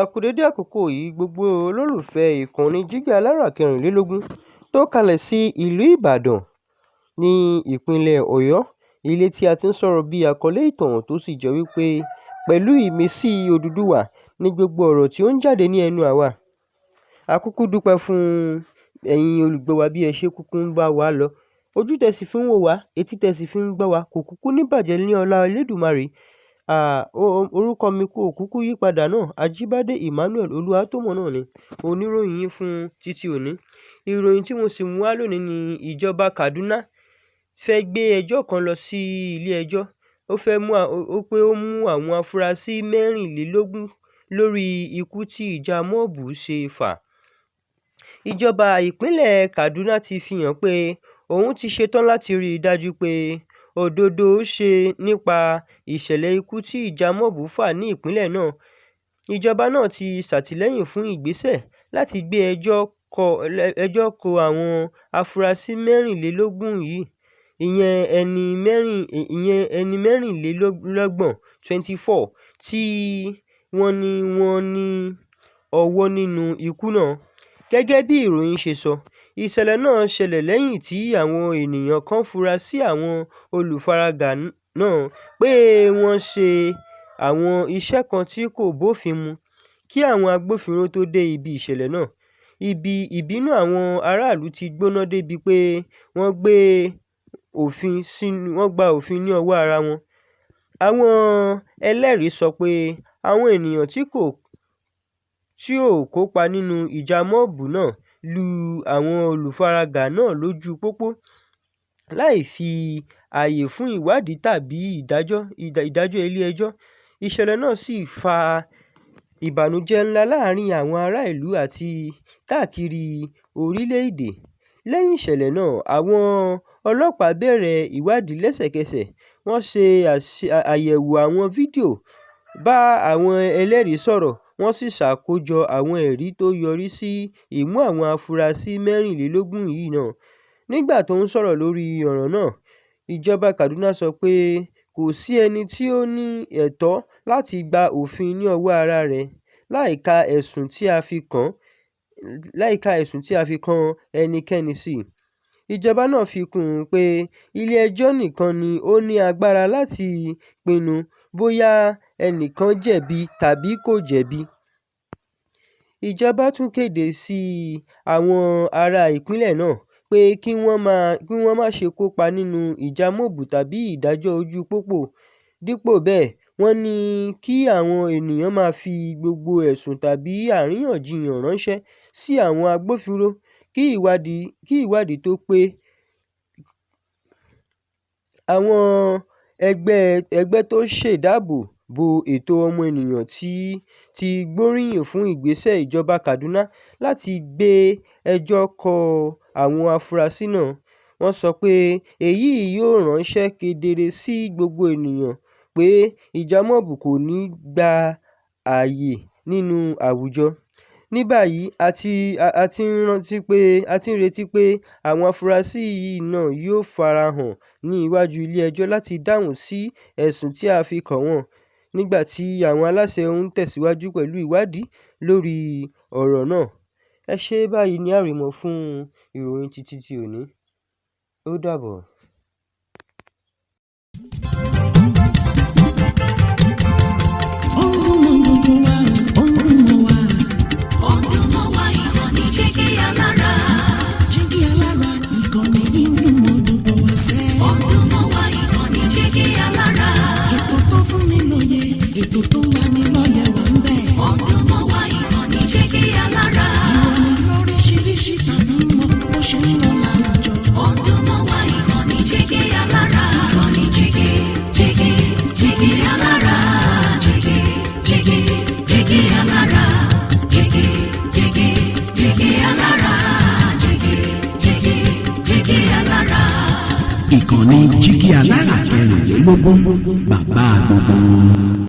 Ẹ kú dédé àkókò yìí gbogbo olólùfẹ́ ìkànnì Jígí Alárà 24 tó kalẹ̀ sí ìlú Ìbàdàn ní ìpínlẹ̀ Ọ̀yọ́, ilé tí a ti ń sọ̀rọ̀ bí àkọlé ìtàn tó sì jẹ́ wípé pẹ̀lú ìmísí Odùduwà ní gbogbo ọ̀rọ̀ tí ó ń jáde ní ẹnu àwa. A kúkú dúpẹ́ fún ẹ̀yin olùgbọ́ wa bí ẹ ṣe kúkú ń bá wa lọ. Ojú tẹ sì fi ń wò wá, etí tẹ sì fi ń gbọ́ wa kò kúkú ní bàjẹ́ ní ọlá Elédùmarè. Orúkọ mi kò kúkú yípadà náà, Ajíbádé Emmanuel Olúwatómọ̀ náà ni oníròyìn yín fún títí òní. Ìròyìn tí mo sì mú wá lónìí ni ìjọba Kaduna fẹ́ gbé ẹjọ́ kan lọ sí ilé ẹjọ́. Ó fẹ́ mú ó pé ó mú àwọn afurasí 24 lórí ikú tí ìjà mọ́ọ̀bù ṣe fà. Ìjọba ìpínlẹ̀ Kaduna ti fi hàn pé òun ti ṣetán láti rí i dájú pé òdodo ṣe nípa ìṣẹ̀lẹ̀ ikú tí ìjà mọ́ọ̀bù fà ní ìpínlẹ̀ náà. Ìjọba náà ti ṣàtìlẹ́yìn fún ìgbésẹ̀ láti gbé ẹjọ́ kọ àwọn afurasí 24 yìí, ìyẹn ẹni 24, 24 tí wọ́n ní wọ́n ní ọwọ́ nínú ikú náà. Gẹ́gẹ́ bí ìròyìn ṣe sọ, ìṣẹ̀lẹ̀ náà ṣẹlẹ̀ lẹ́yìn tí àwọn ènìyàn kan fura sí àwọn olùfaragbá náà pé wọ́n ṣe àwọn iṣẹ́ kan tí kò bófin mu kí àwọn agbófinró tó dé ibi ìṣẹ̀lẹ̀ náà. Ibi ìbínú àwọn aráàlú ti gbóná débi pé wọ́n gba òfin ní ọwọ́ ara wọn. Àwọn ẹlẹ́rìí sọ pé àwọn ènìyàn tí ò kópa nínú ìjà mọ́ọ̀bù náà lu àwọn olùfaragbá náà lójú pópó láì fi ààyè fún ìwádìí tàbí ìdájọ́ ilé ẹjọ́. Ìṣẹ̀lẹ̀ náà sì fa ìbànújẹ́ ńlá láàárín àwọn ará ìlú àti káàkiri orílẹ̀-èdè. Lẹ́yìn ìṣẹ̀lẹ̀ náà, àwọn ọlọ́pàá bẹ̀rẹ̀ ìwádìí lẹ́sẹ̀kẹsẹ̀. Wọ́n ṣe àyẹ̀wò àwọn fídíò, bá àwọn ẹlẹ́rìí sọ̀rọ̀, wọ́n sì ṣàkójọ àwọn ẹ̀rí tó yọrí sí ìmú àwọn afurasí 24 yìí náà. Nígbà tó ń sọ̀rọ̀ lórí ọ̀ràn náà, ìjọba Kaduna sọ pé kò sí ẹni tí ó ní ẹ̀tọ́ láti gba òfin ní ọwọ́ ara rẹ̀ láìka ẹ̀sùn tí a fi kan ẹnikẹ́ni sí. Ìjọba náà fi kún un pé ilé ẹjọ́ nìkan ni ó ní agbára láti pinnu bóyá ẹnìkan jẹ̀bi tàbí kò jẹ̀bi. Ìjọba tún kéde sí àwọn ará ìpínlẹ̀ náà pé kí wọ́n má ṣe kópa nínú ìjà mọ́ọ̀bù tàbí ìdájọ́ ojú pópó. Dípò bẹ́ẹ̀, wọ́n ní kí àwọn ènìyàn máa fi gbogbo ẹ̀sùn tàbí àríyànjiyàn ránṣẹ́ sí àwọn agbófinró kí ìwádìí tó pé. Àwọn ẹgbẹ́ tó ṣèdáàbò bo ẹ̀tọ́ ọmọnìyàn ti gbóríyìn fún ìgbésẹ̀ ìjọba Kaduna láti gbé ẹjọ́ kọ àwọn afurasí náà. Wọ́n sọ pé èyí yóò ránṣẹ́ kedere sí gbogbo ènìyàn pé ìjà mọ́ọ̀bù kò ní gba ààyè nínú àwùjọ. Ní báyìí, a ti ń retí pé àwọn afurasí yìí náà yóò farahàn ní iwájú ilé ẹjọ́ láti dáhùn sí ẹ̀sùn tí a fi kàn wọ́n, nígbà tí àwọn aláṣẹ ń tẹ̀síwájú pẹ̀lú ìwádìí lórí ọ̀rọ̀ náà. Ẹ ṣé, báyìí ní àrìmọ́ fún ìròyìn títí ti òní. Ó dàbọ̀. Ó ń dún mọ́ gbogbo wa, ó ń dún mọ́ wa. Ó ń dún mọ́ wa, ìkànnì Jígí Alára. Jígí Alára, ìkànnì yìí ń dún mọ́ gbogbo wa sẹ́. Ó ń dún mọ́ wa, ìkànnì Jígí Alára. Ètò tó fún ni lóye, ètò tó ń lani lọ́yẹ̀ wà ń bẹ̀. Ó ń dún mọ́ wa, ìkànnì Jígí Alára. Ìròyìn lóríṣiríṣi tàbí mọ́ bó ṣe ń lọ láwùjọ. Ó ń dún mọ́ wa, ìkànnì Jígí Alára. Ìkànnì Jígí, Jígí, Jígí Alára. Jígí, Jígí, Jígí Alára. Jígí, Jígí, Jígí Alára. Jígí, Jígí, Jígí Alára. Ìkànnì Jígí Alára 24, bàbá gbogbo wọn.